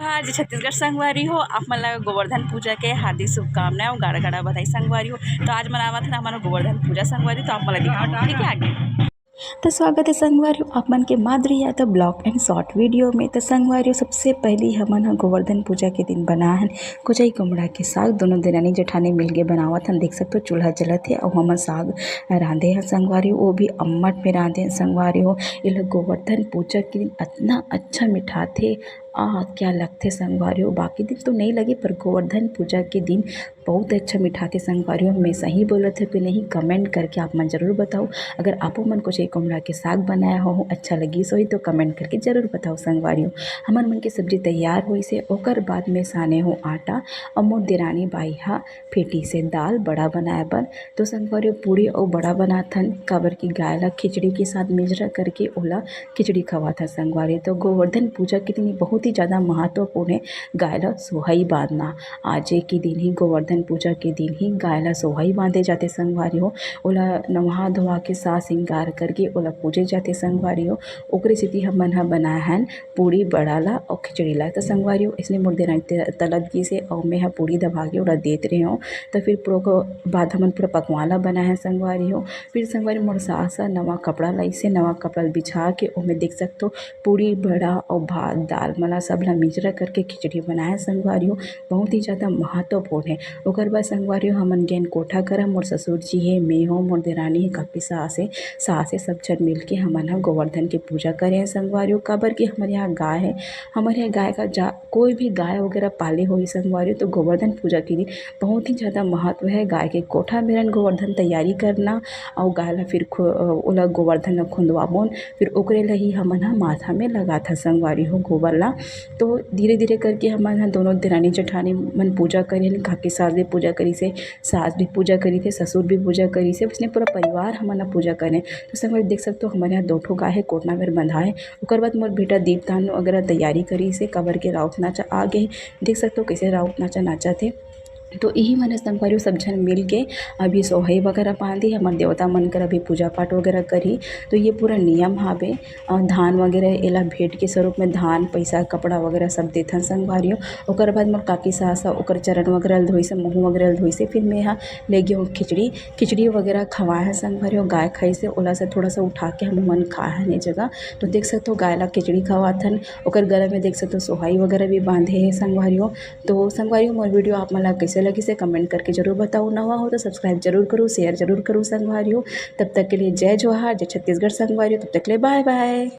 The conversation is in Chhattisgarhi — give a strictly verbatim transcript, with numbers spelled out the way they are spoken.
आज छत्तीसगढ़ संगवारी हो, आप मन ला गोवर्धन पूजा के हार्दिक शुभकामनाएं अउ गाड़ा गाड़ा बधाई संगवारी हो। तो आज मनावत हन हमन गोवर्धन पूजा संगवारी, तो आप मन ला दिखाऊँ, ठीक है, आगे। तो स्वागत है संगवारी हो आप मन के Madhuri Yadav blog and short video में। तो संगवारी हो, सबसे पहली हमन ह गोवर्धन पूजा के दिन बनाए हन कोचई कुमड़ा के साग। दोनों देरानी जेठानी मिलके बनावत हन। देख सकते हो चूल्हा जलत है अउ हमन साग रांधे हन संगवारी हो, वो भी अम्मट में रांधे हन संगवारी हो। ये लोग गोवर्धन पूजा के दिन इतना अच्छा मिठाथे, आ क्या लगथे संगवारी हो। बाकी दिन तो नहीं लगे पर गोवर्धन पूजा के दिन बहुत अच्छा मिठाथे संगवारी हो। मैं सही बोलत हूँ कि नहीं, comment करके आप मन जरूर बताओ। अगर आपो मन कोचई कुमड़ा के साग बनाए हो, अच्छा लगिस होही तो comment करके जरूर बताओ संगवारी हो। हमर मन के सब्जी तैयार होइस हे, ओकर बाद में साने हो आटा अउ मोर देरानी बाई हा फेटी से दाल बड़ा बनाए बर। तो संगवारी हो, पूड़ी अउ बड़ा बनाथन, काबर कि गाय ला खिचड़ी के साथ मिजरा करके ओला खिचड़ी खवाथन संगवारी हो। तो गोवर्धन पूजा के दिन बहुत ही ज़्यादा महत्वपूर्ण है गाय ला सोहई बांधना। आज के दिन ही, गोवर्धन पूजा के दिन ही गाय ला सोहई बांधे जाथे संगवारी हो। ओला नवा धोवा के साज सिंगार करके ओला पूजे जाथे संगवारी हो। ओकरे सेती हमन ह बनाए हन पूड़ी बड़ा ला अउ खिचड़ी ला। तो संगवारी हो, इसने मोर देरानी ते-, तलत गिस हे अउ मैं ह पूड़ी दबा के ओला देत रहे हूँ। तो फिर पूरा को बाद हमन पूरा पकवान ला बनाए हन संगवारी हो। फिर संगवारी मोर सास ह नवा कपड़ा लाइस हे, नवा कपड़ा ला बिछा के ओमे देख सकथो पूड़ी, बड़ा अउ भात, दाल, मला सब ला मिजरा करके खिचड़ी बनाए हन संगवारी हो। बहुत ही ज़्यादा महत्वपूर्ण है। ओकर बाद संगवारी हो, हमन गेन कोठा करा, मोर ससुर जी हे, मैं हो, मोर देरानी हे, काकी सास हे, सास हे, सब झन मिलके हमन ह गोवर्धन के पूजा करे हन संगवारी हो। काबर कि हमर यहाँ गाय है, हमर यहाँ गाय का जा-, कोई भी गाय वगैरह पाले होही संगवारी हो, तो गोवर्धन पूजा के दिन बहुत ही ज़्यादा महत्व है। गाय के कोठा मेरन गोवर्धन तैयारी करना, अउ गाय ला फिर खु-, ओला गोवर्धन ला खुंदवाबोन, फिर ओकरे ला ही हमन ह माथा में लगाथन संगवारी हो गोबर ला। तो धीरे धीरे करके हमन ह दोनों देरानी जेठानी मन पूजा करेन, काकी सास भी पूजा करिस हे, सास भी पूजा करिस हे, ससुर भी पूजा करिस हे, उसने पूरा परिवार हमन ह पूजा करेन। तो संगवारी देख सकथो हमर यहाँ दो ठो गाय है, कोठा मेर बंधा है। ओकर बाद मोर बेटा दीपदान वगैरह तैयारी करिस हे, काबर के राउत नाचा आ गे हे। देख सकथो कैसे राउत नाचा नाचत हे। तो इही मन संगवारी हो सब झन मिल के अभी सोहई वगैरह बांधी, हमर देवता मन कर अभी पूजा पाठ वगैरह करही। तो ये पूरा नियम हावे। अ, धान वगैरह एला भेंट के स्वरूप में धान, पैसा, कपड़ा वगैरह सब देथन संगवारी हो। ओकर बाद मोर काकी सास ह ओकर चरण वगैरह ल धोइस हे, मुँह वगैरह ल धोइस हे। फिर मैं ह ले गे हूँ खिचड़ी, खिचड़ी वगैरह खवाए हन संगवारी हो। गाय खाइस हे, ओला से थोड़ा सा उठा के हम मन खाए हन ये जगह। तो देख सकथो गाय ला खिचड़ी खवाथन, ओकर गला में देख सकथो सोहई वगैरह भी बांधे हे संगवारी हो। तो संगवारी हो, मोर video आप मन ला कैसे लगिस हे comment करके जरूर बताओ। नवा हो तो subscribe जरूर करो, share जरूर करो संगवारी हो। तब तक के लिए जय जोहार, जय छत्तीसगढ़ संगवारी हो। तब तक के लिए bye bye।